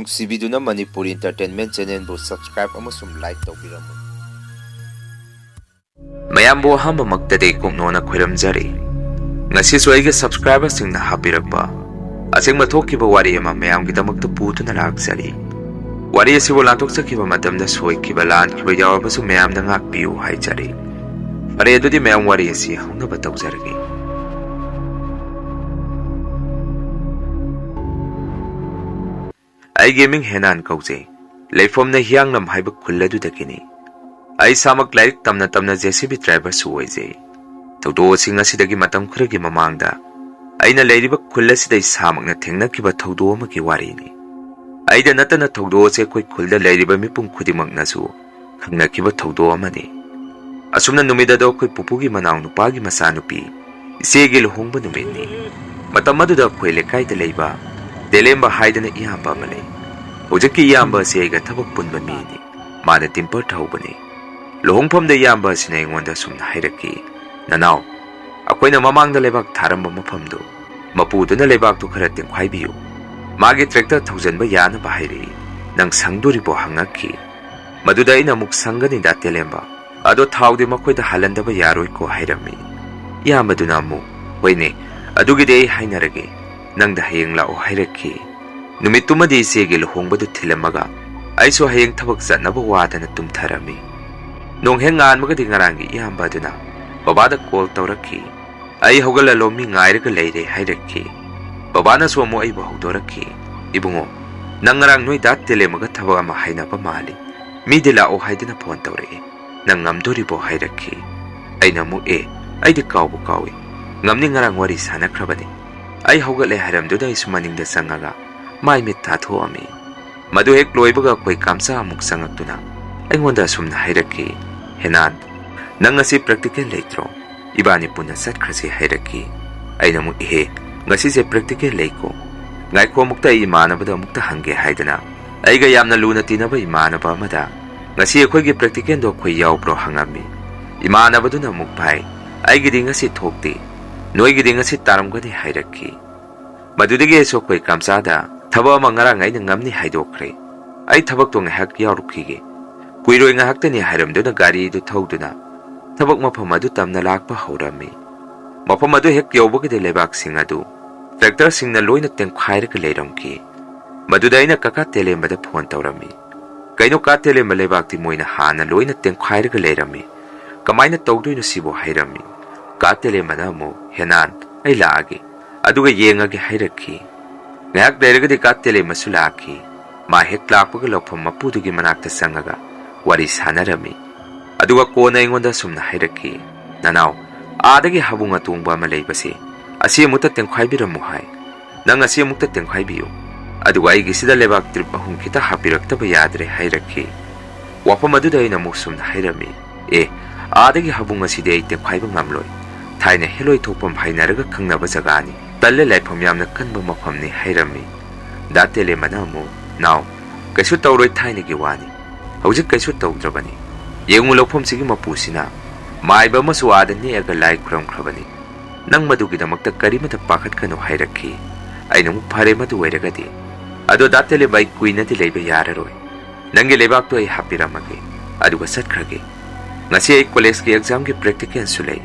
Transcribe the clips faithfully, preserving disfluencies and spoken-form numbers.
ꯅꯨꯡꯁꯤꯕꯤꯗꯨꯅ Manipuri Entertainment Channelꯕꯨ subscribe ꯑꯃꯁꯨꯡ like ꯇꯧꯕꯤꯔꯝꯃꯨ꯫ ꯃꯌꯥꯝꯕꯨ ꯑꯍꯥꯟꯕꯃꯛꯇꯗꯤ ꯀꯣꯛꯅꯣꯅ ꯈꯣꯏꯔꯝꯖꯔꯤ꯫ ꯉꯁꯤꯁꯨ ꯑꯩꯒꯤ subscriberꯁꯤꯡꯅ ꯍꯥꯞꯄꯤꯔꯛꯄ ꯑꯁꯦꯡꯕ ꯊꯣꯛꯈꯤꯕ ꯋꯥꯔꯤ ꯑꯃ ꯃꯌꯥꯝꯒꯤꯗꯃꯛꯇ ꯄꯨꯗꯨꯅ ꯂꯥꯛꯆꯔꯤ꯫ ꯋꯥꯔꯤ ꯑꯁꯤꯕꯨ ꯂꯥꯟꯊꯣꯛꯆꯈꯤꯕ ꯃꯇꯝꯗ ꯁꯣꯏꯈꯤꯕ ꯂꯥꯟꯈꯤꯕ ꯌꯥꯎꯔꯕꯁꯨ ꯃꯌꯥꯝꯅ ꯉꯥꯛꯄꯤꯌꯨ ꯍꯥꯏꯖꯔꯤ꯫ ꯐꯔꯦ, ꯑꯗꯨꯗꯤ ꯃꯌꯥꯝ ꯋꯥꯔꯤ ꯑꯁꯤ ꯍꯧꯅꯕ ꯇꯧꯖꯔꯒꯦ꯫ ꯑꯩꯒꯤ ꯃꯤꯡ ꯍꯦꯅꯥꯟ ꯀꯧꯖꯩ꯫ ꯂꯩꯐꯝꯅ ꯍꯤꯌꯥꯡꯂꯝ ꯍꯥꯏꯕ ꯈꯨꯜ ꯑꯗꯨꯗꯒꯤꯅꯤ꯫ ꯑꯩ ꯏꯁꯥꯃꯛ ꯂꯥꯏꯔꯤꯛ ꯇꯝꯅ ꯇꯝꯅ JCB driverꯁꯨ ꯑꯣꯏꯖꯩ꯫ ꯊꯧꯗꯣꯛ ꯑꯁꯤꯡ ꯑꯁꯤꯗꯒꯤ ꯃꯇꯝ ꯈꯔꯒꯤ ꯃꯃꯥꯡꯗ ꯑꯩꯅ ꯂꯩꯔꯤꯕ ꯈꯨꯜ ꯑꯁꯤꯗ ꯏꯁꯥꯃꯛꯅ ꯊꯦꯡꯅꯈꯤꯕ ꯊꯧꯗꯣꯛ ꯑꯃꯒꯤ ꯋꯥꯔꯤꯅꯤ꯫ ꯑꯩꯗ ꯅꯠꯇꯅ ꯊꯧꯗꯣꯛ ꯑꯁꯤ ꯑꯩꯈꯣꯏ ꯈꯨꯜꯗ ꯂꯩꯔꯤꯕ ꯃꯤꯄꯨꯝ ꯈꯨꯗꯤꯡꯃꯛꯅꯁꯨ ꯈꯪꯅꯈꯤꯕ ꯊꯧꯗꯣꯛ ꯑꯃꯅꯤ꯫ ꯑꯁꯨꯝꯅ ꯅꯨꯃꯤꯠ ꯑꯗꯣ ꯑꯩꯈꯣꯏ ꯄꯨꯄꯨꯒꯤ ꯃꯅꯥꯎ ꯅꯨꯄꯥꯒꯤ ꯃꯆꯥꯅꯨꯄꯤ ꯏꯆꯦꯒꯤ ꯂꯨꯍꯣꯡꯕ ꯅꯨꯃꯤꯠꯅꯤ꯫ ꯃꯇꯝ ꯑꯗꯨꯗ ꯑꯩꯈꯣꯏ ꯂꯩꯀꯥꯏꯗ ꯂꯩꯕ ꯇꯦꯂꯦꯝꯕ ꯍꯥꯏꯗꯅ ꯏꯌꯥꯝꯕ ꯑꯃ ꯂꯩ꯫ ꯍꯧꯖꯤꯛꯀꯤ ꯏꯌꯥꯝꯕ ꯑꯁꯤ ꯑꯩꯒ ꯊꯕꯛ ꯄꯨꯟꯕ ꯃꯤꯅꯤ꯫ ꯃꯥꯅ ꯇꯤꯝꯄꯔ ꯊꯧꯕꯅꯤ꯫ ꯂꯨꯍꯣꯡꯐꯝꯗ ꯏꯌꯥꯝꯕ ꯑꯁꯤꯅ ꯑꯩꯉꯣꯟꯗ ꯑꯁꯨꯝꯅ ꯍꯥꯏꯔꯛꯈꯤ, "ꯅꯅꯥꯎ, ꯑꯩꯈꯣꯏꯅ ꯃꯃꯥꯡꯗ ꯂꯩꯕꯥꯛ ꯊꯥꯔꯝꯕ ꯃꯐꯝꯗꯨ ꯃꯄꯨꯗꯨꯅ ꯂꯩꯕꯥꯛꯇꯨ ꯈꯔ ꯇꯦꯝꯈꯥꯏꯕꯤꯌꯨ꯫ ꯃꯥꯒꯤ ꯇ꯭ꯔꯦꯛꯇꯔ ꯊꯧꯖꯤꯟꯕ ꯌꯥꯅꯕ ꯍꯥꯏꯔꯛꯏ꯫ ꯅꯪ ꯁꯪꯗꯣꯔꯤꯕꯣ?" ꯍꯪꯉꯛꯈꯤ꯫ ꯃꯗꯨꯗ ꯑꯩꯅ ꯑꯃꯨꯛ, "ꯁꯪꯒꯅꯤꯗ ꯇꯦꯂꯦꯝꯕ, ꯑꯗꯣ ꯊꯥꯎꯗꯤ ꯃꯈꯣꯏꯗ ꯍꯥꯜꯍꯟꯗꯕ ꯌꯥꯔꯣꯏꯀꯣ" ꯍꯥꯏꯔꯝꯃꯤ꯫ ꯏꯌꯥꯝꯕꯗꯨꯅ ꯑꯃꯨꯛ, "ꯍꯣꯏꯅꯦ, ꯑꯗꯨꯒꯤꯗꯤ ꯑꯩ ꯍꯥꯏꯅꯔꯒꯦ, ꯅꯪꯗ ꯍꯌꯦꯡ ꯂꯥꯛꯑꯣ" ꯍꯥꯏꯔꯛꯈꯤ꯫ ꯅꯨꯃꯤꯠꯇꯨꯃꯗꯤ ꯏꯆꯦꯒꯤ ꯂꯨꯍꯣꯡꯕꯗꯨ ꯊꯤꯜꯂꯝꯃꯒ ꯑꯩꯁꯨ ꯍꯌꯦꯡ ꯊꯕꯛ ꯆꯠꯅꯕ ꯋꯥꯗꯅ ꯇꯨꯝꯊꯔꯝꯃꯤ꯫ ꯅꯣꯡ ꯍꯦꯛ ꯉꯥꯟꯕꯒꯗꯤ ꯉꯔꯥꯡꯒꯤ ꯏꯌꯥꯝꯕ ꯑꯗꯨꯅ ꯕꯕꯥꯗ ꯀꯣꯜ ꯇꯧꯔꯛꯈꯤ꯫ "ꯑꯩ ꯍꯧꯒꯠꯂ ꯂꯣꯃꯤ ꯉꯥꯏꯔꯒ ꯂꯩꯔꯦ" ꯍꯥꯏꯔꯛꯈꯤ꯫ ꯕꯕꯥꯅꯁꯨ ꯑꯃꯨꯛ ꯑꯩꯕꯨ ꯍꯧꯗꯣꯔꯛꯈꯤ, "ꯏꯕꯨꯡꯉꯣ, ꯅꯪ ꯉꯔꯥꯡ ꯅꯣꯏ ꯗꯥ ꯇꯦꯂꯦꯝꯃꯒ ꯊꯕꯛ ꯑꯃ ꯍꯥꯏꯅꯕ ꯃꯥꯜꯂꯤ꯫ ꯃꯤꯗꯤ ꯂꯥꯛꯑꯣ ꯍꯥꯏꯗꯅ ꯐꯣꯟ ꯇꯧꯔꯛꯑꯦ꯫ ꯅꯪ ꯉꯝꯗꯣꯔꯤꯕꯣ?" ꯍꯥꯏꯔꯛꯈꯤ꯫ ꯑꯩꯅ ꯑꯃꯨꯛ, "ꯑꯦ, ꯑꯩꯗꯤ ꯀꯥꯎꯕꯨ ꯀꯥꯎꯏ꯫ ꯉꯝꯅꯤ, ꯉꯔꯥꯡ ꯋꯥꯔꯤ ꯁꯥꯟꯅꯈ꯭ꯔꯕꯅꯤ"꯫ ꯑꯩ ꯍꯧꯒꯠꯂꯦ ꯍꯥꯏꯔꯝꯗꯨꯗ ꯑꯩꯁꯨ ꯃꯅꯤꯡꯗ ꯆꯪꯉꯒ ꯃꯥꯏ ꯃꯤꯠ ꯇꯥꯊꯣꯛꯑꯝꯃꯤ꯫ ꯃꯗꯨ ꯍꯦꯛ ꯂꯣꯏꯕꯒ ꯑꯩꯈꯣꯏ ꯀꯥꯝꯆꯥ ꯑꯃꯨꯛ ꯆꯪꯉꯛꯇꯨꯅ ꯑꯩꯉꯣꯟꯗ ꯑꯁꯨꯝꯅ ꯍꯥꯏꯔꯛꯈꯤ, "ꯍꯦꯅꯥꯟ, ꯅꯪ ꯉꯁꯤ practical ꯂꯩꯇ꯭ꯔꯣ? ꯏꯕꯥꯅꯤ ꯄꯨꯟꯅ ꯆꯠꯈ꯭ꯔꯁꯤ" ꯍꯥꯏꯔꯛꯈꯤ꯫ ꯑꯩꯅ ꯑꯃꯨꯛ, "ꯏꯍꯦ, ꯉꯁꯤꯁꯦ practical ꯂꯩꯀꯣ꯫ ꯉꯥꯏꯈꯣ, ꯑꯃꯨꯛꯇ ꯑꯩ ꯏꯃꯥꯟꯅꯕꯗ ꯑꯃꯨꯛꯇ ꯍꯪꯒꯦ" ꯍꯥꯏꯗꯅ ꯑꯩꯒ ꯌꯥꯝꯅ ꯂꯨꯅ ꯇꯤꯟꯅꯕ ꯏꯃꯥꯟꯅꯕ ꯑꯃꯗ, "ꯉꯁꯤ ꯑꯩꯈꯣꯏꯒꯤ practicalꯗꯣ ꯑꯩꯈꯣꯏ ꯌꯥꯎꯕ꯭ꯔꯣ?" ꯍꯪꯉꯝꯃꯤ꯫ ꯏꯃꯥꯟꯅꯕꯗꯨꯅ ꯑꯃꯨꯛ, "ꯚꯥꯏ, ꯑꯩꯒꯤꯗꯤ ꯉꯁꯤ ꯊꯣꯛꯇꯦ, ꯅꯣꯏꯒꯤꯗꯤ ꯉꯁꯤ ꯇꯥꯔꯝꯒꯅꯤ" ꯍꯥꯏꯔꯛꯈꯤ꯫ ꯃꯗꯨꯗꯒꯤ ꯑꯩꯁꯨ ꯑꯩꯈꯣꯏ ꯀꯥꯝꯆꯥꯗ, "ꯊꯕꯛ ꯑꯃ ꯉꯔꯥꯡ ꯑꯩꯅ ꯉꯝꯅꯤ ꯍꯥꯏꯗꯣꯛꯈ꯭ꯔꯦ꯫ ꯑꯩ ꯊꯕꯛꯇꯣ ꯉꯥꯏꯍꯥꯛ ꯌꯥꯎꯔꯨꯈꯤꯒꯦ꯫ ꯀꯨꯏꯔꯣꯏ ꯉꯥꯏꯍꯥꯛꯇꯅꯤ" ꯍꯥꯏꯔꯝꯗꯨꯅ ꯒꯥꯔꯤꯗꯨ ꯊꯧꯗꯨꯅ ꯊꯕꯛ ꯃꯐꯝ ꯑꯗꯨ ꯇꯝꯅ ꯂꯥꯛꯄ ꯍꯧꯔꯝꯃꯤ꯫ ꯃꯐꯝ ꯑꯗꯨ ꯍꯦꯛ ꯌꯧꯕꯒꯗꯤ ꯂꯩꯕꯥꯛꯁꯤꯡ ꯑꯗꯨ ꯇ꯭ꯔꯦꯛꯇꯔꯁꯤꯡꯅ ꯂꯣꯏꯅ ꯇꯦꯡꯈꯥꯏꯔꯒ ꯂꯩꯔꯝꯈꯤ꯫ ꯃꯗꯨꯗ ꯑꯩꯅ ꯀꯀꯥ ꯇꯦꯂꯦꯝꯕꯗ ꯐꯣꯟ ꯇꯧꯔꯝꯃꯤ꯫ "ꯀꯩꯅꯣ ꯀꯥ ꯇꯦꯂꯦꯝꯕ, ꯂꯩꯕꯥꯛꯇꯤ ꯃꯣꯏꯅ ꯍꯥꯟꯅ ꯂꯣꯏꯅ ꯇꯦꯡꯈꯥꯏꯔꯒ ꯂꯩꯔꯝꯃꯤ꯫ ꯀꯃꯥꯏꯅ ꯇꯧꯗꯣꯏꯅꯣ ꯁꯤꯕꯨ?" ꯍꯥꯏꯔꯝꯃꯤ꯫ ꯀꯥ ꯇꯦꯂꯦꯝꯕꯅ ꯑꯃꯨꯛ, "ꯍꯦꯅꯥꯟ, ꯑꯩ ꯂꯥꯛꯑꯒꯦ, ꯑꯗꯨꯒ ꯌꯦꯡꯉꯒꯦ" ꯍꯥꯏꯔꯛꯈꯤ꯫ ꯉꯥꯏꯍꯥꯛ ꯂꯩꯔꯒꯗꯤ ꯀꯥ ꯇꯦꯂꯦꯝꯕꯁꯨ ꯂꯥꯛꯈꯤ꯫ ꯃꯥ ꯍꯦꯛ ꯂꯥꯛꯄꯒ ꯂꯧꯐꯝ ꯃꯄꯨꯗꯨꯒꯤ ꯃꯅꯥꯛꯇ ꯆꯪꯉꯒ ꯋꯥꯔꯤ ꯁꯥꯟꯅꯔꯝꯃꯤ꯫ ꯑꯗꯨꯒ ꯀꯣꯟꯅ ꯑꯩꯉꯣꯟꯗ ꯑꯁꯨꯝꯅ ꯍꯥꯏꯔꯛꯈꯤ, "ꯅꯅꯥꯎ, ꯑꯥꯗꯒꯤ ꯍꯥꯕꯨꯡ ꯑꯇꯣꯡꯕ ꯑꯃ ꯂꯩꯕꯁꯦ, ꯑꯁꯤ ꯑꯃꯨꯛꯇ ꯇꯦꯡꯈꯥꯏꯕꯤꯔꯝꯃꯨ ꯍꯥꯏ꯫ ꯅꯪ ꯑꯁꯤ ꯑꯃꯨꯛꯇ ꯇꯦꯡꯈꯥꯏꯕꯤꯌꯨ꯫ ꯑꯗꯨꯒ ꯑꯩꯒꯤꯁꯤꯗ ꯂꯩꯕꯥꯛ ꯇ꯭ꯔꯤꯞ ꯑꯍꯨꯝ ꯈꯤꯇ ꯍꯥꯞꯄꯤꯔꯛꯇꯕ ꯌꯥꯗ꯭ꯔꯦ" ꯍꯥꯏꯔꯛꯈꯤ꯫ ꯋꯥꯐꯝ ꯑꯗꯨꯗ ꯑꯩꯅ ꯑꯃꯨꯛ ꯁꯨꯝꯅ ꯍꯥꯏꯔꯝꯃꯤ, "ꯑꯦ, ꯑꯥꯗꯒꯤ ꯍꯥꯕꯨꯡ ꯑꯁꯤꯗꯤ ꯑꯩ ꯇꯦꯡꯈꯥꯏꯕ ꯉꯝꯂꯣꯏ꯫ ꯊꯥꯏꯅ ꯍꯦꯂꯣꯏ ꯊꯣꯛꯐꯝ ꯍꯥꯏꯅꯔꯒ ꯈꯪꯅꯕ ꯖꯒꯥꯅꯤ꯫ ꯇꯜꯂꯦ, ꯂꯥꯏꯐꯝ ꯌꯥꯝꯅ ꯀꯟꯕ ꯃꯐꯝꯅꯤ" ꯍꯥꯏꯔꯝꯃꯤ꯫ ꯗꯥ ꯇꯦꯂꯦꯝꯕꯅ ꯑꯃꯨꯛ, "ꯅꯥꯎ, ꯀꯩꯁꯨ ꯇꯧꯔꯣꯏ, ꯊꯥꯏꯅꯒꯤ ꯋꯥꯅꯤ꯫ ꯍꯧꯖꯤꯛ ꯀꯩꯁꯨ ꯇꯧꯗ꯭ꯔꯕꯅꯤ꯫ ꯌꯦꯡꯉꯨ, ꯂꯧꯐꯝꯁꯤꯒꯤ ꯃꯄꯨꯁꯤꯅ ꯃꯥꯏꯕ ꯑꯃꯁꯨ ꯑꯥꯗ ꯅꯦꯛꯑꯒ ꯂꯥꯏ ꯈꯨꯔꯝꯈ꯭ꯔꯕꯅꯤ꯫ ꯅꯪ ꯃꯗꯨꯒꯤꯗꯃꯛꯇ ꯀꯔꯤꯃꯇ ꯄꯥꯈꯠꯀꯅꯨ" ꯍꯥꯏꯔꯛꯈꯤ꯫ ꯑꯩꯅ ꯑꯃꯨꯛ, "ꯐꯔꯦ, ꯃꯗꯨ ꯑꯣꯏꯔꯒꯗꯤ꯫ ꯑꯗꯣ ꯗꯥ ꯇꯦꯂꯦꯝꯕ, ꯑꯩ ꯀꯨꯏꯅꯗꯤ ꯂꯩꯕ ꯌꯥꯔꯔꯣꯏ꯫ ꯅꯪꯒꯤ ꯂꯩꯕꯥꯛꯇꯣ ꯑꯩ ꯍꯥꯞꯄꯤꯔꯝꯃꯒꯦ, ꯑꯗꯨꯒ ꯆꯠꯈ꯭ꯔꯒꯦ꯫ ꯉꯁꯤ ꯑꯩ ꯀꯣꯂꯦꯖꯀꯤ ꯑꯦꯛꯖꯥꯝꯒꯤ ꯄ꯭ꯔꯦꯛꯇꯤꯀꯦꯜꯁꯨ ꯂꯩ꯫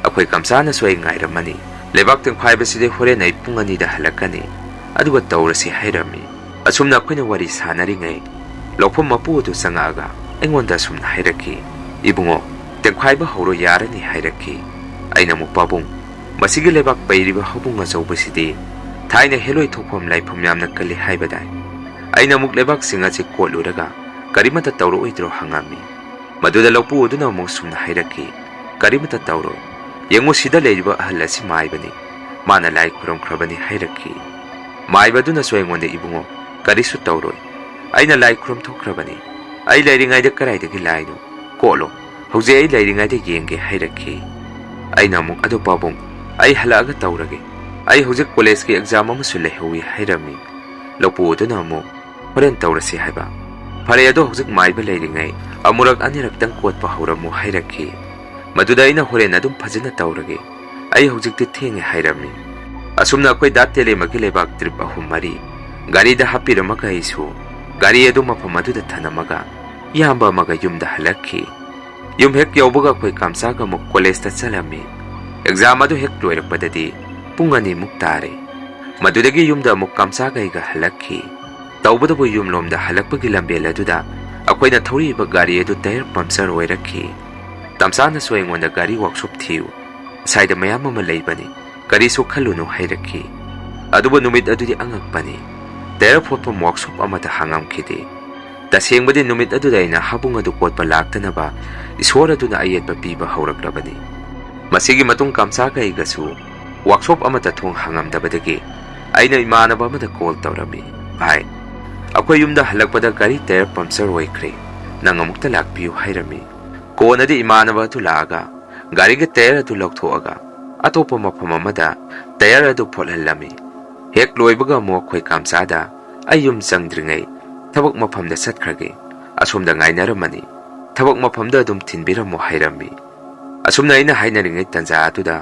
ꯑꯩꯈꯣꯏ ꯀꯝꯆꯥꯅꯁꯨ ꯑꯩ ꯉꯥꯏꯔꯝꯃꯅꯤ꯫ ꯂꯩꯕꯥꯛ ꯇꯦꯡꯈꯥꯏꯕꯁꯤꯗꯤ ꯍꯣꯔꯦꯟ ꯑꯩ ꯄꯨꯡ ꯑꯅꯤꯗ ꯍꯜꯂꯛꯀꯅꯤ, ꯑꯗꯨꯒ ꯇꯧꯔꯁꯤ" ꯍꯥꯏꯔꯝꯃꯤ꯫ ꯑꯁꯨꯝꯅ ꯑꯩꯈꯣꯏꯅ ꯋꯥꯔꯤ ꯁꯥꯟꯅꯔꯤꯉꯩ, ꯂꯧꯐꯝ ꯃꯄꯨ ꯑꯗꯨ ꯆꯪꯉꯛꯑꯒ ꯑꯩꯉꯣꯟꯗ ꯑꯁꯨꯝꯅ ꯍꯥꯏꯔꯛꯈꯤ, "ꯏꯕꯨꯡꯉꯣ, ꯇꯦꯡꯈꯥꯏꯕ ꯍꯧꯔꯣ, ꯌꯥꯔꯅꯤ" ꯍꯥꯏꯔꯛꯈꯤ꯫ ꯑꯩꯅ ꯑꯃꯨꯛ, "ꯄꯥꯕꯨꯡ, ꯃꯁꯤꯒꯤ ꯂꯩꯕꯥꯛ ꯄꯩꯔꯤꯕ ꯍꯧꯕꯨꯡ ꯑꯆꯧꯕꯁꯤꯗꯤ ꯊꯥꯏꯅ ꯍꯦꯂꯣꯏ ꯊꯣꯛꯐꯝ ꯂꯥꯏꯐꯝ ꯌꯥꯝꯅ ꯀꯜꯂꯤ ꯍꯥꯏꯕꯗꯥꯏ?" ꯑꯩꯅ ꯑꯃꯨꯛ ꯂꯩꯕꯥꯛꯁꯤꯡ ꯑꯁꯤ ꯀꯣꯠꯂꯨꯔꯒ ꯀꯔꯤꯃꯠꯇ ꯇꯧꯔꯛꯑꯣꯏꯗ꯭ꯔꯣ ꯍꯪꯉꯝꯃꯤ꯫ ꯃꯗꯨꯗ ꯂꯧꯄꯨ ꯑꯗꯨꯅ ꯑꯃꯨꯛ ꯁꯨꯝꯅ ꯍꯥꯏꯔꯛꯈꯤ, "ꯀꯔꯤꯃꯠꯇ ꯇꯧꯔꯣꯏ꯫ ꯌꯦꯡꯉꯨ, ꯁꯤꯗ ꯂꯩꯔꯤꯕ ꯑꯍꯜ ꯑꯁꯤ ꯃꯥꯏꯕꯅꯤ꯫ ꯃꯥꯅ ꯂꯥꯏ ꯈꯨꯔꯨꯝꯈ꯭ꯔꯕꯅꯤ" ꯍꯥꯏꯔꯛꯈꯤ꯫ ꯃꯥꯏꯕ ꯑꯗꯨꯅꯁꯨ ꯑꯩꯉꯣꯟꯗ, "ꯏꯕꯨꯡꯉꯣ, ꯀꯔꯤꯁꯨ ꯇꯧꯔꯣꯏ꯫ ꯑꯩꯅ ꯂꯥꯏ ꯈꯨꯔꯨꯝ ꯊꯣꯛꯈ꯭ꯔꯕꯅꯤ꯫ ꯑꯩ ꯂꯩꯔꯤꯉꯩꯗ ꯀꯗꯥꯏꯗꯒꯤ ꯂꯥꯏꯅꯣ? ꯀꯣꯠꯂꯣ꯫ ꯍꯧꯖꯤꯛ ꯑꯩ ꯂꯩꯔꯤꯉꯩꯗ ꯌꯦꯡꯒꯦ" ꯍꯥꯏꯔꯛꯈꯤ꯫ ꯑꯩꯅ ꯑꯃꯨꯛ, "ꯑꯗꯣ ꯄꯥꯕꯨꯡ, ꯑꯩ ꯍꯜꯂꯛꯑꯒ ꯇꯧꯔꯒꯦ꯫ ꯑꯩ ꯍꯧꯖꯤꯛ ꯀꯣꯂꯦꯖꯀꯤ ꯑꯦꯛꯖꯥꯝ ꯑꯃꯁꯨ ꯂꯩꯍꯧꯏ" ꯍꯥꯏꯔꯝꯃꯤ꯫ ꯂꯧꯄꯨ ꯑꯗꯨꯅ ꯑꯃꯨꯛ, "ꯍꯣꯔꯦꯟ ꯇꯧꯔꯁꯤ ꯍꯥꯏꯕ꯫ ꯐꯔꯦ, ꯑꯗꯣ ꯍꯧꯖꯤꯛ ꯃꯥꯏꯕ ꯂꯩꯔꯤꯉꯩ ꯑꯃꯨꯔꯛ ꯑꯅꯤꯔꯛꯇꯪ ꯀꯣꯠꯄ ꯍꯧꯔꯝꯃꯨ" ꯍꯥꯏꯔꯛꯈꯤ꯫ ꯃꯗꯨꯗ ꯑꯩꯅ, "ꯍꯣꯔꯦꯟ ꯑꯗꯨꯝ ꯐꯖꯅ ꯇꯧꯔꯒꯦ꯫ ꯑꯩ ꯍꯧꯖꯤꯛꯇꯤ ꯊꯦꯡꯉꯦ" ꯍꯥꯏꯔꯝꯃꯤ꯫ ꯑꯁꯨꯝꯅ ꯑꯩꯈꯣꯏ ꯗꯥ ꯇꯦꯂꯦꯝꯕꯒꯤ ꯂꯩꯕꯥꯛ ꯇ꯭ꯔꯤꯞ ꯑꯍꯨꯝ ꯃꯔꯤ ꯒꯥꯔꯤꯗ ꯍꯥꯞꯄꯤꯔꯝꯃꯒ ꯑꯩꯁꯨ ꯒꯥꯔꯤ ꯑꯗꯨ ꯃꯐꯝ ꯑꯗꯨꯗ ꯊꯅꯝꯃꯒ ꯏꯌꯥꯝꯕ ꯑꯃꯒ ꯌꯨꯝꯗ ꯍꯜꯂꯛꯈꯤ꯫ ꯌꯨꯝ ꯍꯦꯛ ꯌꯧꯕꯒ ꯑꯩꯈꯣꯏ ꯀꯥꯝꯆꯥꯒ ꯑꯃꯨꯛ ꯀꯣꯂꯦꯖꯇ ꯆꯠꯂꯝꯃꯤ꯫ ꯑꯦꯛꯖꯥꯝ ꯑꯗꯨ ꯍꯦꯛ ꯂꯣꯏꯔꯛꯄꯗꯗꯤ ꯄꯨꯡ ꯑꯅꯤꯃꯨꯛ ꯇꯥꯔꯦ꯫ ꯃꯗꯨꯗꯒꯤ ꯌꯨꯝꯗ ꯑꯃꯨꯛ ꯀꯥꯝꯆꯥꯒ ꯑꯩꯒ ꯍꯜꯂꯛꯈꯤ꯫ ꯇꯧꯕꯇꯕꯨ ꯌꯨꯝꯂꯣꯝꯗ ꯍꯜꯂꯛꯄꯒꯤ ꯂꯝꯕꯦꯜ ꯑꯗꯨꯗ ꯑꯩꯈꯣꯏꯅ ꯊꯧꯔꯤꯕ ꯒꯥꯔꯤ ꯑꯗꯨ ꯇꯥꯌꯔ ꯄꯝꯆꯔ ꯑꯣꯏꯔꯛꯈꯤ꯫ ꯇꯝꯆꯥꯅꯁꯨ ꯑꯩꯉꯣꯟꯗ "ꯒꯥꯔꯤ ꯋꯥꯛꯁꯣꯞ ꯊꯤꯌꯨ, ꯑꯁꯥꯏꯗ ꯃꯌꯥꯝ ꯑꯃ ꯂꯩꯕꯅꯤ, ꯀꯔꯤꯁꯨ ꯈꯜꯂꯨꯅꯨ" ꯍꯥꯏꯔꯛꯈꯤ꯫ ꯑꯗꯨꯕꯨ ꯅꯨꯃꯤꯠ ꯑꯗꯨꯗꯤ ꯑꯉꯛꯄꯅꯤ, ꯇꯥꯌꯔ ꯐꯣꯠꯐꯝ ꯋꯥꯛꯁꯣꯞ ꯑꯃꯠꯇ ꯍꯥꯡꯉꯝꯈꯤꯗꯦ꯫ ꯇꯁꯦꯡꯕꯗꯤ ꯅꯨꯃꯤꯠ ꯑꯗꯨꯗ ꯑꯩꯅ ꯍꯥꯕꯨꯡ ꯑꯗꯨ ꯀꯣꯠꯄ ꯂꯥꯛꯇꯅꯕ ꯏꯁꯣꯔ ꯑꯗꯨꯅ ꯑꯌꯦꯠꯄ ꯄꯤꯕ ꯍꯧꯔꯛꯂꯕꯅꯤ꯫ ꯃꯁꯤꯒꯤ ꯃꯇꯨꯡ ꯀꯥꯝꯆꯥꯒ ꯑꯩꯒꯁꯨ ꯋꯥꯛꯁꯣꯞ ꯑꯃꯠꯇ ꯊꯣꯡ ꯍꯥꯡꯉꯝꯗꯕꯗꯒꯤ ꯑꯩꯅ ꯏꯃꯥꯟꯅꯕ ꯑꯃꯗ ꯀꯣꯜ ꯇꯧꯔꯝꯃꯤ꯫ "ꯚꯥꯏ, ꯑꯩꯈꯣꯏ ꯌꯨꯝꯗ ꯍꯜꯂꯛꯄꯗ ꯒꯥꯔꯤ ꯇꯥꯌꯔ ꯄꯝꯆꯔ ꯑꯣꯏꯈ꯭ꯔꯦ, ꯅꯪ ꯑꯃꯨꯛꯇ ꯂꯥꯛꯄꯤꯌꯨ" ꯍꯥꯏꯔꯝꯃꯤ꯫ ꯀꯣꯟꯅꯗꯤ ꯏꯃꯥꯟꯅꯕ ꯑꯗꯨ ꯂꯥꯛꯑꯒ ꯒꯥꯔꯤꯒꯤ ꯇꯥꯌꯔ ꯑꯗꯨ ꯂꯧꯊꯣꯛꯑꯒ ꯑꯇꯣꯞꯄ ꯃꯐꯝ ꯑꯃꯗ ꯇꯥꯌꯔ ꯑꯗꯨ ꯐꯣꯠꯍꯜꯂꯝꯃꯤ꯫ ꯍꯦꯛ ꯂꯣꯏꯕꯒ ꯑꯃꯨꯛ ꯑꯩꯈꯣꯏ ꯀꯥꯝꯆꯥꯗ "ꯑꯩ ꯌꯨꯝ ꯆꯪꯗ꯭ꯔꯤꯉꯩ ꯊꯕꯛ ꯃꯐꯝꯗ ꯆꯠꯈ꯭ꯔꯒꯦ, ꯑꯁꯣꯝꯗ ꯉꯥꯏꯅꯔꯝꯃꯅꯤ, ꯊꯕꯛ ꯃꯐꯝꯗ ꯑꯗꯨꯝ ꯊꯤꯟꯕꯤꯔꯝꯃꯣ" ꯍꯥꯏꯔꯝꯃꯤ꯫ ꯑꯁꯨꯝꯅ ꯑꯩꯅ ꯍꯥꯏꯅꯔꯤꯉꯩ ꯇꯟꯖꯥ ꯑꯗꯨꯗ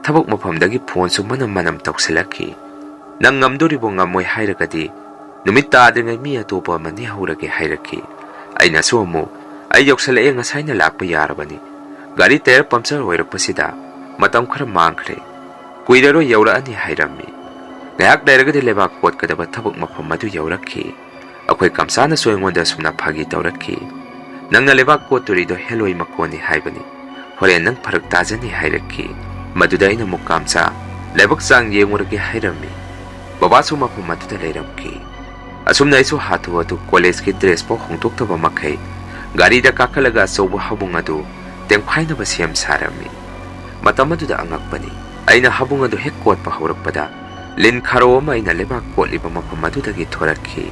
ꯊꯕꯛ ꯃꯐꯝꯗꯒꯤ ꯐꯣꯟꯁꯨ ꯃꯅꯝ ꯃꯅꯝ ꯇꯧꯁꯤꯜꯂꯛꯈꯤ꯫ "ꯅꯪ ꯉꯝꯗꯣꯔꯤꯕꯣ? ꯉꯝꯃꯣꯏ ꯍꯥꯏꯔꯒꯗꯤ ꯅꯨꯃꯤꯠ ꯇꯥꯗ꯭ꯔꯤꯉꯩ ꯃꯤ ꯑꯇꯣꯞꯄ ꯑꯃ ꯅꯦꯛꯍꯧꯔꯒꯦ" ꯍꯥꯏꯔꯛꯈꯤ꯫ ꯑꯩꯅꯁꯨ ꯑꯃꯨꯛ "ꯑꯩ ꯌꯧꯁꯜꯂꯛꯑꯦ, ꯉꯁꯥꯏꯅ ꯂꯥꯛꯄ ꯌꯥꯔꯕꯅꯤ, ꯒꯥꯔꯤ ꯇꯥꯌꯔ ꯄꯝꯆꯔ ꯑꯣꯏꯔꯛꯄꯁꯤꯗ ꯃꯇꯝ ꯈꯔ ꯃꯥꯡꯈ꯭ꯔꯦ, ꯀꯨꯏꯔꯔꯣꯏ ꯌꯧꯔꯛꯑꯅꯤ" ꯍꯥꯏꯔꯝꯃꯤ꯫ ꯉꯥꯏꯍꯥꯛ ꯂꯩꯔꯒꯗꯤ ꯂꯩꯕꯥꯛ ꯀꯣꯠꯀꯗꯕ ꯊꯕꯛ ꯃꯐꯝ ꯑꯗꯨ ꯌꯧꯔꯛꯈꯤ꯫ ꯑꯩꯈꯣꯏ ꯀꯝꯁꯥꯅꯁꯨ ꯑꯩꯉꯣꯟꯗ ꯑꯁꯨꯝꯅ ꯐꯥꯒꯤ ꯇꯧꯔꯛꯈꯤ, "ꯅꯪꯅ ꯂꯩꯕꯥꯛ ꯀꯣꯠꯇꯣꯔꯤꯗꯣ ꯍꯦꯂꯣꯏ ꯃꯀꯣꯟꯅꯤ ꯍꯥꯏꯕꯅꯤ, ꯍꯣꯔꯦꯟ ꯅꯪ ꯐꯔꯛ ꯇꯥꯖꯅꯤ" ꯍꯥꯏꯔꯛꯈꯤ꯫ ꯃꯗꯨꯗ ꯑꯩꯅ ꯑꯃꯨꯛ ꯀꯥꯝꯆꯥ ꯂꯥꯏꯕꯛ ꯆꯥꯡ ꯌꯦꯡꯉꯨꯔꯒꯦ ꯍꯥꯏꯔꯝꯃꯤ꯫ ꯕꯕꯥꯁꯨ ꯃꯐꯝ ꯑꯗꯨꯗ ꯂꯩꯔꯝꯈꯤ꯫ ꯑꯁꯨꯝꯅ ꯑꯩꯁꯨ ꯍꯥꯊꯨ ꯍꯥꯊꯨ ꯀꯣꯂꯦꯖꯀꯤ ꯗ꯭ꯔꯦꯁ ꯐꯥꯎ ꯍꯣꯡꯗꯣꯛꯇꯕ ꯃꯈꯩ ꯒꯥꯔꯤꯗ ꯀꯥꯈꯠꯂꯒ ꯑꯆꯧꯕ ꯍꯥꯕꯨꯡ ꯑꯗꯨ ꯇꯦꯝꯈꯥꯏꯅꯕ ꯁꯦꯝ ꯁꯥꯔꯝꯃꯤ꯫ ꯃꯇꯝ ꯑꯗꯨꯗ ꯑꯉꯛꯄꯅꯤ, ꯑꯩꯅ ꯍꯥꯕꯨꯡ ꯑꯗꯨ ꯍꯦꯛ ꯀꯣꯠꯄ ꯍꯧꯔꯛꯄꯗ ꯂꯤꯟ ꯈꯥꯔꯧ ꯑꯃ ꯑꯩꯅ ꯂꯩꯕꯥꯛ ꯀꯣꯠꯂꯤꯕ ꯃꯐꯝ ꯑꯗꯨꯗꯒꯤ ꯊꯣꯔꯛꯈꯤ꯫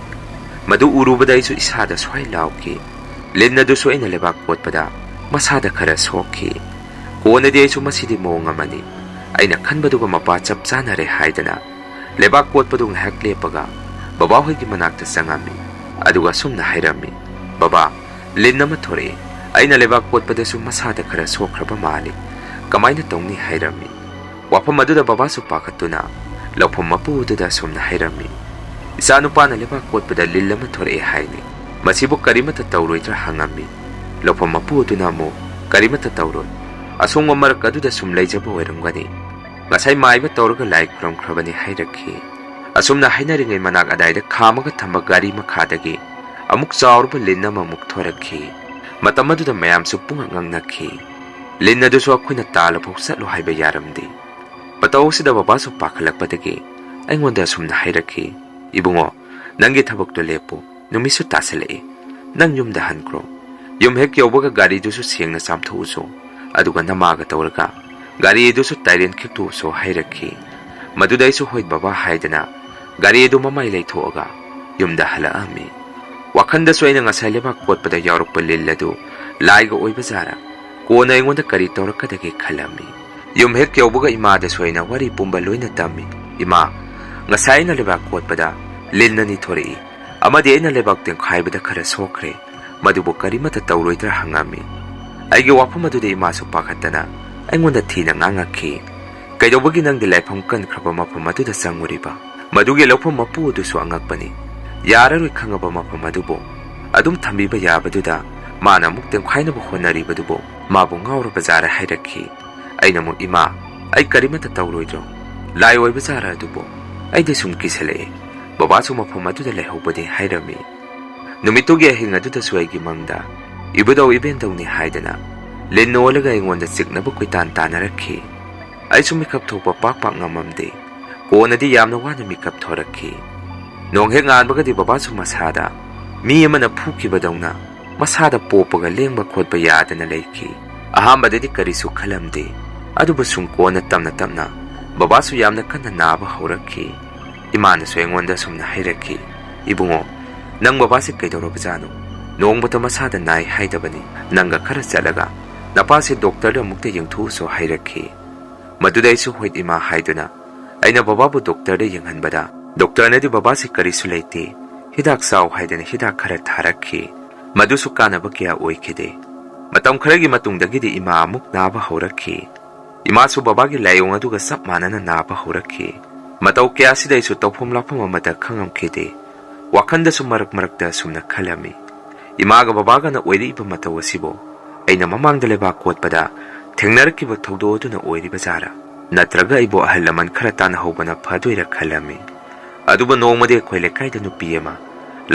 ꯃꯗꯨ ꯎꯔꯨꯕꯗ ꯑꯩꯁꯨ ꯏꯁꯥꯗ ꯁ꯭ꯋꯥꯏ ꯂꯥꯎꯈꯤ꯫ ꯂꯤꯟ ꯑꯗꯨꯁꯨ ꯑꯩꯅ ꯂꯩꯕꯥꯛ ꯀꯣꯠꯄꯗ ꯃꯁꯥꯗ ꯈꯔ ꯁꯣꯛꯈꯤ꯫ ꯀꯣꯟꯅꯗꯤ ꯑꯩꯁꯨ "ꯃꯁꯤꯗꯤ ꯃꯑꯣꯡ ꯑꯃꯅꯤ, ꯑꯩꯅ ꯈꯟꯕꯗꯨꯒ ꯃꯄꯥ ꯆꯞ ꯆꯥꯅꯔꯦ" ꯍꯥꯏꯗꯅ ꯂꯩꯕꯥꯛ ꯀꯣꯠꯄꯗꯨ ꯉꯥꯏꯍꯥꯛ ꯂꯦꯞꯄꯒ ꯕꯕꯥꯍꯣꯏꯒꯤ ꯃꯅꯥꯛꯇ ꯆꯪꯉꯝꯃꯤ꯫ ꯑꯗꯨꯒ ꯑꯁꯨꯝꯅ ꯍꯥꯏꯔꯝꯃꯤ, "ꯕꯕꯥ, ꯂꯤꯟ ꯑꯃ ꯊꯣꯔꯛꯑꯦ꯫ ꯑꯩꯅ ꯂꯩꯕꯥꯛ ꯀꯣꯠꯄꯗꯁꯨ ꯃꯁꯥꯗ ꯈꯔ ꯁꯣꯛꯈ꯭ꯔꯕ ꯃꯥꯜꯂꯤ꯫ ꯀꯃꯥꯏꯅ ꯇꯧꯅꯤ?" ꯍꯥꯏꯔꯝꯃꯤ꯫ ꯋꯥꯐꯝ ꯑꯗꯨꯗ ꯕꯕꯥꯁꯨ ꯄꯥꯈꯠꯇꯨꯅ ꯂꯧꯐꯝ ꯃꯄꯨ ꯑꯗꯨꯗ ꯑꯁꯨꯝꯅ ꯍꯥꯏꯔꯝꯃꯤ, "ꯏꯆꯥꯅꯨꯄꯥꯅ ꯂꯩꯕꯥꯛ ꯀꯣꯠꯄꯗ ꯂꯤꯟ ꯑꯃ ꯊꯣꯔꯛꯑꯦ ꯍꯥꯏꯅꯤ꯫ ꯃꯁꯤꯕꯨ ꯀꯔꯤꯃꯠꯇ ꯇꯧꯔꯣꯏꯗ꯭ꯔꯥ?" ꯍꯪꯉꯝꯃꯤ꯫ ꯂꯧꯐꯝ ꯃꯄꯨ ꯑꯗꯨꯅ ꯑꯃꯨꯛ, "ꯀꯔꯤꯃꯠꯇ ꯇꯧꯔꯣꯏ꯫ ꯑꯁꯣꯡꯕ ꯃꯔꯛ ꯑꯗꯨꯗ ꯁꯨꯝ ꯂꯩꯖꯕ ꯑꯣꯏꯔꯝꯒꯅꯤ꯫ ꯉꯁꯥꯏ ꯃꯥꯏꯕ ꯇꯧꯔꯒ ꯂꯥꯏ ꯈꯨꯔꯨꯝꯈ꯭ꯔꯕꯅꯤ" ꯍꯥꯏꯔꯛꯈꯤ꯫ ꯑꯁꯨꯝꯅ ꯍꯥꯏꯅꯔꯤꯉꯩ ꯃꯅꯥꯛ ꯑꯗꯥꯏꯗ ꯈꯥꯝꯃꯒ ꯊꯝꯕ ꯒꯥꯔꯤ ꯃꯈꯥꯗꯒꯤ ꯑꯃꯨꯛ ꯆꯥꯎꯔꯕ ꯂꯤꯟ ꯑꯃꯃꯨꯛ ꯊꯣꯔꯛꯈꯤ꯫ ꯃꯇꯝ ꯑꯗꯨꯗ ꯃꯌꯥꯝꯁꯨ ꯄꯨꯡꯉꯛ ꯉꯛꯅꯈꯤ꯫ ꯂꯤꯟ ꯑꯗꯨꯁꯨ ꯑꯩꯈꯣꯏꯅ ꯇꯥꯜꯂꯐꯥꯎ ꯆꯠꯂꯨ ꯍꯥꯏꯕ ꯌꯥꯔꯝꯗꯦ꯫ ꯃꯇꯧ ꯑꯁꯤꯗ ꯕꯕꯥꯁꯨ ꯄꯥꯈꯠꯂꯛꯄꯗꯒꯤ ꯑꯩꯉꯣꯟꯗ ꯑꯁꯨꯝꯅ ꯍꯥꯏꯔꯛꯈꯤ, "ꯏꯕꯨꯡꯉꯣ, ꯅꯪꯒꯤ ꯊꯕꯛꯇꯣ ꯂꯦꯞꯄꯨ꯫ ꯅꯨꯃꯤꯠꯁꯨ ꯇꯥꯁꯤꯜꯂꯛꯏ꯫ ꯅꯪ ꯌꯨꯝꯗ ꯍꯟꯈ꯭ꯔꯣ꯫ ꯌꯨꯝ ꯍꯦꯛ ꯌꯧꯕꯒ ꯒꯥꯔꯤꯗꯨꯁꯨ ꯁꯦꯡꯅ ꯆꯥꯝꯊꯣꯛꯎꯁꯨ꯫ ꯑꯗꯨꯒ ꯅꯃꯥꯒ ꯇꯧꯔꯒ ꯒꯥꯔꯤ ꯑꯗꯨꯁꯨ ꯇꯥꯏꯔꯦꯟ ꯈꯤꯛꯇꯣꯛꯎꯁꯨ" ꯍꯥꯏꯔꯛꯈꯤ꯫ ꯃꯗꯨꯗ ꯑꯩꯁꯨ "ꯍꯣꯏ ꯕꯕꯥ" ꯍꯥꯏꯗꯅ ꯒꯥꯔꯤ ꯑꯗꯨ ꯃꯃꯥꯏ ꯂꯩꯊꯣꯛꯑꯒ ꯌꯨꯝꯗ ꯍꯜꯂꯛꯑꯝꯃꯤ꯫ ꯋꯥꯈꯟꯗꯁꯨ ꯑꯩꯅ ꯉꯁꯥꯏ ꯂꯩꯕꯥꯛ ꯀꯣꯠꯄꯗ ꯌꯥꯎꯔꯛꯄ ꯂꯤꯜ ꯑꯗꯨ ꯂꯥꯏꯒ ꯑꯣꯏꯕ ꯖꯥꯔꯥ, ꯀꯣꯟꯅ ꯑꯩꯉꯣꯟꯗ ꯀꯔꯤ ꯇꯧꯔꯛꯀꯗꯒꯦ ꯈꯜꯂꯝꯃꯤ꯫ ꯌꯨꯝ ꯍꯦꯛ ꯌꯧꯕꯒ ꯏꯃꯥꯗꯁꯨ ꯑꯩꯅ ꯋꯥꯔꯤ ꯄꯨꯝꯕ ꯂꯣꯏꯅ ꯇꯝꯃꯤ꯫ "ꯏꯃꯥ, ꯉꯁꯥꯏ ꯑꯩꯅ ꯂꯩꯕꯥꯛ ꯀꯣꯠꯄꯗ ꯂꯤꯟ ꯑꯅꯤ ꯊꯣꯔꯛꯏ, ꯑꯃꯗꯤ ꯑꯩꯅ ꯂꯩꯕꯥꯛ ꯇꯦꯝꯈꯥꯏꯕꯗ ꯈꯔ ꯁꯣꯛꯈ꯭ꯔꯦ꯫ ꯃꯗꯨꯕꯨ ꯀꯔꯤꯃꯠꯇ ꯇꯧꯔꯣꯏꯗ꯭ꯔꯥ?" ꯍꯪꯉꯝꯃꯤ꯫ ꯑꯩꯒꯤ ꯋꯥꯐꯝ ꯑꯗꯨꯗ ꯏꯃꯥꯁꯨ ꯄꯥꯈꯠꯇꯅ ꯑꯩꯉꯣꯟꯗ ꯊꯤꯅ ꯉꯥꯡꯉꯛꯈꯤ꯫ "ꯀꯩꯗꯧꯕꯒꯤ ꯅꯪꯗꯤ ꯂꯥꯏꯐꯝ ꯀꯟꯈ꯭ꯔꯕ ꯃꯐꯝ ꯑꯗꯨꯗ ꯆꯪꯉꯨꯔꯤꯕ?" ꯃꯗꯨꯒꯤ ꯂꯧꯐꯝ ꯃꯄꯨ ꯑꯗꯨꯁꯨ ꯑꯉꯛꯄꯅꯤ꯫ ꯌꯥꯔꯔꯣꯏ ꯈꯪꯉꯕ ꯃꯐꯝ ꯑꯗꯨꯕꯨ ꯑꯗꯨꯝ ꯊꯝꯕꯤꯕ ꯌꯥꯕꯗꯨꯗ ꯃꯥꯅ ꯑꯃꯨꯛ ꯇꯦꯝꯈꯥꯏꯅꯕ ꯍꯣꯠꯅꯔꯤꯕꯗꯨꯕꯨ ꯃꯥꯕꯨ ꯉꯥꯎꯔꯕ ꯖꯥꯔ ꯍꯥꯏꯔꯛꯈꯤ꯫ ꯑꯩꯅ ꯑꯃꯨꯛ, "ꯏꯃꯥ, ꯑꯩ ꯀꯔꯤꯃꯠꯇ ꯇꯧꯔꯣꯏꯗ꯭ꯔꯣ? ꯂꯥꯏ ꯑꯣꯏꯕ ꯖꯥꯔ ꯑꯗꯨꯕꯨ?" ꯑꯩꯗꯤ ꯁꯨꯝ ꯀꯤꯁꯜꯂꯛꯑꯦ꯫ ꯕꯕꯥꯁꯨ ꯃꯐꯝ ꯑꯗꯨꯗ ꯂꯩꯍꯧꯕꯅꯤ ꯍꯥꯏꯔꯝꯃꯤ꯫ ꯅꯨꯃꯤꯠꯇꯨꯒꯤ ꯑꯍꯤꯡ ꯑꯗꯨꯗꯁꯨ ꯑꯩꯒꯤ ꯃꯪꯗ ꯏꯕꯨꯙꯧ ꯏꯕꯦꯟꯗꯧꯅꯤ ꯍꯥꯏꯗꯅ ꯂꯤꯟ ꯑꯣꯜꯂꯒ ꯑꯩꯉꯣꯟꯗ ꯆꯤꯛꯅꯕ ꯀꯣꯏꯇꯥꯟ ꯇꯥꯟꯅꯔꯛꯈꯤ꯫ ꯑꯩꯁꯨ ꯃꯤꯀꯞ ꯊꯣꯛꯄ ꯄꯥꯛ ꯄꯥꯛ ꯉꯝꯃꯝꯗꯦ꯫ ꯀꯣꯟꯅꯗꯤ ꯌꯥꯝꯅ ꯋꯥꯅ ꯃꯤꯀꯞ ꯊꯣꯔꯛꯈꯤ꯫ ꯅꯣꯡ ꯍꯦꯛ ꯉꯥꯟꯕꯒꯗꯤ ꯕꯕꯥꯁꯨ ꯃꯁꯥꯗ ꯃꯤ ꯑꯃꯅ ꯐꯨꯈꯤꯕꯗꯧꯅ ꯃꯁꯥꯗ ꯄꯣꯞꯄꯒ ꯂꯦꯡꯕ ꯈꯣꯠꯄ ꯌꯥꯗꯅ ꯂꯩꯈꯤ꯫ ꯑꯍꯥꯟꯕꯗꯗꯤ ꯀꯔꯤꯁꯨ ꯈꯜꯂꯝꯗꯦ, ꯑꯗꯨꯕꯨ ꯁꯨꯝ ꯀꯣꯟꯅ ꯇꯞꯅ ꯇꯞꯅ ꯕꯕꯥꯁꯨ ꯌꯥꯝꯅ ꯀꯟꯅ ꯅꯥꯕ ꯍꯧꯔꯛꯈꯤ꯫ ꯏꯃꯥꯅꯁꯨ ꯑꯩꯉꯣꯟꯗ ꯁꯨꯝꯅ ꯍꯥꯏꯔꯛꯈꯤ, "ꯏꯕꯨꯡꯉꯣ, ꯅꯪ ꯕꯕꯥꯁꯦ ꯀꯩꯗꯧꯔꯕꯖꯥꯠꯅꯣ? ꯅꯣꯡꯃꯇ ꯃꯁꯥꯗ ꯅꯥꯏ ꯍꯥꯏꯗꯕꯅꯤ꯫ ꯅꯪꯒ ꯈꯔ ꯆꯠꯂꯒ ꯅꯄꯥꯁꯦ ꯗꯣꯛꯇꯔꯗ ꯑꯃꯨꯛꯇ ꯌꯦꯡꯊꯣꯛꯎꯁꯣ" ꯍꯥꯏꯔꯛꯈꯤ꯫ ꯃꯗꯨꯗ ꯑꯩꯁꯨ "ꯍꯣꯏ ꯏꯃꯥ" ꯍꯥꯏꯗꯨꯅ ꯑꯩꯅ ꯕꯕꯥꯕꯨ ꯗꯣꯛꯇꯔꯗ ꯌꯦꯡꯍꯟꯕꯗ, ꯗꯣꯛꯇꯔꯅꯗꯤ ꯕꯕꯥꯁꯤ ꯀꯔꯤꯁꯨ ꯂꯩꯇꯦ, ꯍꯤꯗꯥꯛ ꯆꯥꯎ ꯍꯥꯏꯗꯅ ꯍꯤꯗꯥꯛ ꯈꯔ ꯊꯥꯔꯛꯈꯤ꯫ ꯃꯗꯨꯁꯨ ꯀꯥꯟꯅꯕ ꯀꯌꯥ ꯑꯣꯏꯈꯤꯗꯦ꯫ ꯃꯇꯝ ꯈꯔꯒꯤ ꯃꯇꯨꯡꯗꯒꯤꯗꯤ ꯏꯃꯥ ꯑꯃꯨꯛ ꯅꯥꯕ ꯍꯧꯔꯛꯈꯤ꯫ ꯏꯃꯥꯁꯨ ꯕꯕꯥꯒꯤ ꯂꯥꯏꯑꯣꯡ ꯑꯗꯨꯒ ꯆꯞ ꯃꯥꯟꯅꯅ ꯅꯥꯕ ꯍꯧꯔꯛꯈꯤ꯫ ꯃꯇꯧ ꯀꯌꯥꯁꯤꯗ ꯑꯩꯁꯨ ꯇꯧꯐꯝ ꯂꯥꯛꯐꯝ ꯑꯃꯠꯇ ꯈꯪꯉꯝꯈꯤꯗꯦ꯫ ꯋꯥꯈꯜꯗꯁꯨ ꯃꯔꯛ ꯃꯔꯛꯇ ꯑꯁꯨꯝꯅ ꯈꯜꯂꯝꯃꯤ, ꯏꯃꯥꯒ ꯕꯕꯥꯒꯅ ꯑꯣꯏꯔꯛꯏꯕ ꯃꯇꯧ ꯑꯁꯤꯕꯨ ꯑꯩꯅ ꯃꯃꯥꯡꯗ ꯂꯩꯕꯥꯛ ꯀꯣꯠꯄꯗ ꯊꯦꯡꯅꯔꯛꯈꯤꯕ ꯊꯧꯗꯣꯛ ꯑꯗꯨꯅ ꯑꯣꯏꯔꯤꯕ ꯖꯥꯔꯥ? ꯅꯠꯇ꯭ꯔꯒ ꯑꯩꯕꯨ ꯑꯍꯜ ꯂꯃꯟ ꯈꯔ ꯇꯥꯟꯅꯍꯧꯕꯅ ꯐꯗꯣꯏꯔꯥ ꯈꯜꯂꯝꯃꯤ꯫ ꯑꯗꯨꯕꯨ ꯅꯣꯡꯃꯗꯤ ꯑꯩꯈꯣꯏ ꯂꯩꯀꯥꯏꯗ ꯅꯨꯄꯤ ꯑꯃ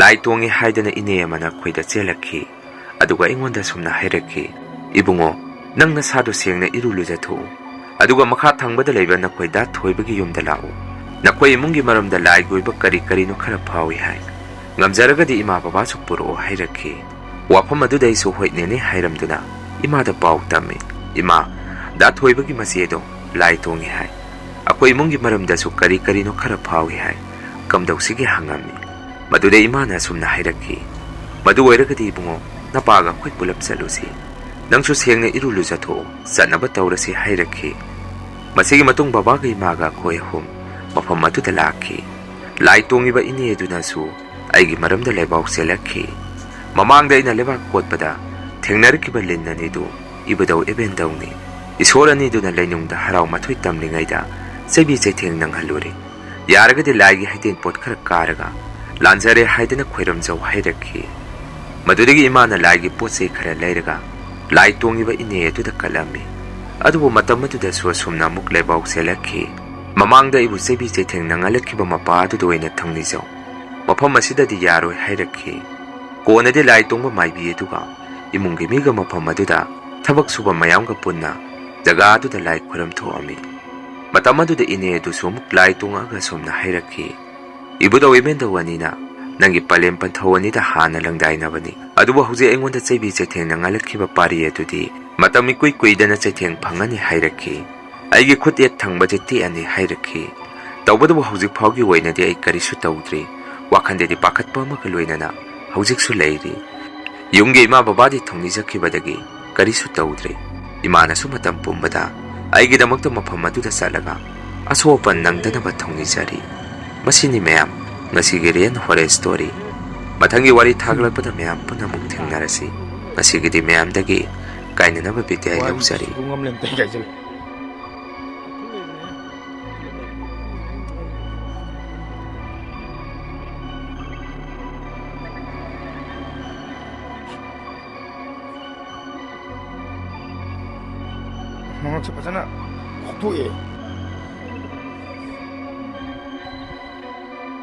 ꯂꯥꯏ ꯇꯣꯡꯉꯤ ꯍꯥꯏꯗꯅ ꯏꯅꯦ ꯑꯃꯅ ꯑꯩꯈꯣꯏꯗ ꯆꯦꯜꯂꯛꯈꯤ꯫ ꯑꯗꯨꯒ ꯑꯩꯉꯣꯟꯗ ꯁꯨꯝꯅ ꯍꯥꯏꯔꯛꯈꯤ, "ꯏꯕꯨꯡꯉꯣ, ꯅꯪ ꯅꯁꯥꯗꯣ ꯁꯦꯡꯅ ꯏꯔꯨ ꯂꯨꯖꯊꯣꯛꯎ꯫ ꯑꯗꯨꯒ ꯃꯈꯥ ꯊꯪꯕꯗ ꯂꯩꯕ ꯅꯈꯣꯏ ꯗꯥ ꯊꯣꯏꯕꯒꯤ ꯌꯨꯝꯗ ꯂꯥꯛꯎ꯫ ꯅꯈꯣꯏ ꯏꯃꯨꯡꯒꯤ ꯃꯔꯝꯗ ꯂꯥꯏꯒꯤ ꯑꯣꯏꯕ ꯀꯔꯤ ꯀꯔꯤꯅꯣ ꯈꯔ ꯐꯥꯎꯏ ꯍꯥꯏ꯫ ꯉꯝꯖꯔꯒꯗꯤ ꯏꯃꯥ ꯕꯕꯥꯁꯨ ꯄꯨꯔꯛꯑꯣ" ꯍꯥꯏꯔꯛꯈꯤ꯫ ꯋꯥꯐꯝ ꯑꯗꯨꯗ ꯑꯩꯁꯨ "ꯍꯣꯏ ꯅꯦꯅꯦ" ꯍꯥꯏꯔꯝꯗꯨꯅ ꯏꯃꯥꯗ ꯄꯥꯎ ꯇꯝꯃꯤ꯫ "ꯏꯃꯥ, ꯗꯥ ꯊꯣꯏꯕꯒꯤ ꯃꯆꯦꯗꯣ ꯂꯥꯏ ꯇꯣꯡꯉꯤ ꯍꯥꯏ꯫ ꯑꯩꯈꯣꯏ ꯏꯃꯨꯡꯒꯤ ꯃꯔꯝꯗꯁꯨ ꯀꯔꯤ ꯀꯔꯤꯅꯣ ꯈꯔ ꯐꯥꯎꯏ ꯍꯥꯏ꯫ ꯀꯝꯗꯧꯁꯤꯒꯦ?" ꯍꯪꯉꯝꯃꯤ꯫ ꯃꯗꯨꯗ ꯏꯃꯥꯅ ꯑꯁꯨꯝꯅ ꯍꯥꯏꯔꯛꯈꯤ, "ꯃꯗꯨ ꯑꯣꯏꯔꯒꯗꯤ ꯏꯕꯨꯡꯉꯣ, ꯅꯄꯥꯒ ꯑꯩꯈꯣꯏ ꯄꯨꯂꯞ ꯆꯠꯂꯨꯁꯤ꯫ ꯅꯪꯁꯨ ꯁꯦꯡꯅ ꯏꯔꯨ ꯂꯨꯖꯊꯣꯛꯎ, ꯆꯠꯅꯕ ꯇꯧꯔꯁꯤ" ꯍꯥꯏꯔꯛꯈꯤ꯫ ꯃꯁꯤꯒꯤ ꯃꯇꯨꯡ ꯕꯕꯥꯒ ꯏꯃꯥꯒ ꯑꯩꯈꯣꯏ ꯑꯍꯨꯝ ꯃꯐꯝ ꯑꯗꯨꯗ ꯂꯥꯛꯈꯤ꯫ ꯂꯥꯏ ꯇꯣꯡꯉꯤꯕ ꯏꯅꯦ ꯑꯗꯨꯅꯁꯨ ꯑꯩꯒꯤ ꯃꯔꯝꯗ ꯂꯥꯏꯕꯥꯎ ꯆꯦꯜꯂꯛꯈꯤ꯫ ꯃꯃꯥꯡꯗ ꯑꯩꯅ ꯂꯩꯕꯥꯛ ꯀꯣꯠꯄꯗ ꯊꯦꯡꯅꯔꯛꯈꯤꯕ ꯂꯤꯟ ꯑꯅꯤꯗꯨ ꯏꯕꯨꯙꯧ ꯏꯕꯦꯟꯗꯧꯅꯤ꯫ ꯏꯁꯣꯔ ꯑꯅꯤꯗꯨꯅ ꯂꯩꯅꯨꯡꯗ ꯍꯔꯥꯎ ꯃꯊꯣꯏ ꯇꯝꯂꯤꯉꯩꯗ ꯆꯩꯕꯤ ꯆꯩꯊꯦꯡ ꯅꯪꯍꯜꯂꯨꯔꯦ꯫ ꯌꯥꯔꯒꯗꯤ ꯂꯥꯏꯒꯤ ꯍꯩꯇꯦꯟ ꯄꯣꯠ ꯈꯔ ꯀꯥꯔꯒ ꯂꯥꯟꯖꯔꯦ ꯍꯥꯏꯗꯅ ꯈꯣꯏꯔꯝꯖꯧ ꯍꯥꯏꯔꯛꯈꯤ꯫ ꯃꯗꯨꯗꯒꯤ ꯏꯃꯥꯅ ꯂꯥꯏꯒꯤ ꯄꯣꯠ ꯆꯩ ꯈꯔ ꯂꯩꯔꯒ ꯂꯥꯏ ꯇꯣꯡꯉꯤꯕ ꯏꯅꯦ ꯑꯗꯨꯗ ꯀꯠꯂꯝꯃꯤ꯫ ꯑꯗꯨꯕꯨ ꯃꯇꯝ ꯑꯗꯨꯗꯁꯨ ꯑꯁꯨꯝꯅ ꯑꯃꯨꯛ ꯂꯥꯏꯕꯥꯎ ꯆꯦꯜꯂꯛꯈꯤ꯫ ꯃꯃꯥꯡꯗ ꯑꯩꯕꯨ ꯆꯩꯕꯤ ꯆꯩꯊꯦꯡ ꯅꯪꯍꯜꯂꯛꯈꯤꯕ ꯃꯄꯥ ꯑꯗꯨꯗ ꯑꯣꯏꯅ ꯊꯧꯅꯤꯖꯧ꯫ ꯃꯐꯝ ꯑꯁꯤꯗꯗꯤ ꯌꯥꯔꯣꯏ ꯍꯥꯏꯔꯛꯈꯤ꯫ ꯀꯣꯟꯅꯗꯤ ꯂꯥꯏ ꯇꯣꯡꯕ ꯃꯥꯏꯕꯤ ꯑꯗꯨꯒ ꯏꯃꯨꯡꯒꯤ ꯃꯤꯒ ꯃꯐꯝ ꯑꯗꯨꯗ ꯊꯕꯛ ꯁꯨꯕ ꯃꯌꯥꯝꯒ ꯄꯨꯟꯅ ꯖꯒꯥ ꯑꯗꯨꯗ ꯂꯥꯏ ꯈꯨꯔꯝ ꯊꯣꯛꯑꯝꯃꯤ꯫ ꯃꯇꯝ ꯑꯗꯨꯗ ꯏꯅꯦ ꯑꯗꯨꯁꯨ ꯑꯃꯨꯛ ꯂꯥꯏ ꯇꯣꯡꯉꯛꯑꯒ ꯑꯁꯨꯝꯅ ꯍꯥꯏꯔꯛꯈꯤ, "ꯏꯕꯨꯙꯧ ꯏꯕꯦꯟꯗꯧ ꯑꯅꯤꯅ ꯅꯪꯒꯤ ꯄꯂꯦꯝ ꯄꯟꯊꯧ ꯑꯅꯤꯗ ꯍꯥꯟꯅ ꯂꯪꯗꯥꯏꯅꯕꯅꯤ꯫ ꯑꯗꯨꯕꯨ ꯍꯧꯖꯤꯛ ꯑꯩꯉꯣꯟꯗ ꯆꯩꯕꯤ ꯆꯩꯊꯦꯡ ꯅꯪꯍꯜꯂꯛꯈꯤꯕ ꯄꯥꯔꯤ ꯑꯗꯨꯗꯤ ꯃꯇꯝ ꯏꯀꯨꯏ ꯀꯨꯏꯗꯅ ꯆꯩꯊꯦꯡ ꯐꯪꯉꯅꯤ" ꯍꯥꯏꯔꯛꯈꯤ꯫ ꯑꯩꯒꯤ ꯈꯨꯠ ꯌꯦꯠ ꯊꯪꯕꯁꯦ ꯇꯦꯛꯑꯅꯤ ꯍꯥꯏꯔꯛꯈꯤ꯫ ꯇꯧꯕꯇꯕꯨ ꯍꯧꯖꯤꯛ ꯐꯥꯎꯒꯤ ꯑꯣꯏꯅꯗꯤ ꯑꯩ ꯀꯔꯤꯁꯨ ꯇꯧꯗ꯭ꯔꯤ꯫ ꯋꯥꯈꯟꯗꯗꯤ ꯄꯥꯈꯠꯄ ꯑꯃꯒ ꯂꯣꯏꯅꯅ ꯍꯧꯖꯤꯛꯁꯨ ꯂꯩꯔꯤ꯫ ꯌꯨꯝꯒꯤ ꯏꯃꯥ ꯕꯕꯥꯗꯤ ꯊꯧꯅꯤꯖꯈꯤꯕꯗꯒꯤ ꯀꯔꯤꯁꯨ ꯇꯧꯗ꯭ꯔꯤ꯫ ꯏꯃꯥꯅꯁꯨ ꯃꯇꯝ ꯄꯨꯝꯕꯗ ꯑꯩꯒꯤꯗꯃꯛꯇ ꯃꯐꯝ ꯑꯗꯨꯗ ꯆꯠꯂꯒ ꯑꯁꯣꯛ ꯑꯄꯟ ꯅꯪꯗꯅꯕ ꯊꯧꯅꯤꯖꯔꯤ꯫ ꯃꯁꯤꯅꯤ ꯃꯌꯥꯝ, ꯉꯁꯤꯒꯤ ꯔꯤꯌꯦꯜ ꯍꯣꯔꯔ ꯁ꯭ꯇꯣꯔꯤ꯫ ꯃꯊꯪꯒꯤ ꯋꯥꯔꯤ ꯊꯥꯒꯠꯂꯛꯄꯗ ꯃꯌꯥꯝ ꯄꯨꯟꯅ ꯑꯃꯨꯛ ꯊꯦꯡꯅꯔꯁꯤ꯫ ꯉꯁꯤꯒꯤꯗꯤ ꯃꯌꯥꯝꯗꯒꯤ ꯀꯥꯏꯅꯅꯕ ꯕꯤꯗꯥꯏ ꯂꯧꯖꯔꯤ꯫ ꯁꯤ ꯐꯖꯅ ꯈꯣꯛꯇꯣꯛꯑꯦ꯫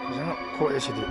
ꯐꯖꯅ ꯈꯣꯛꯑꯦ ꯁꯤꯗꯤ꯫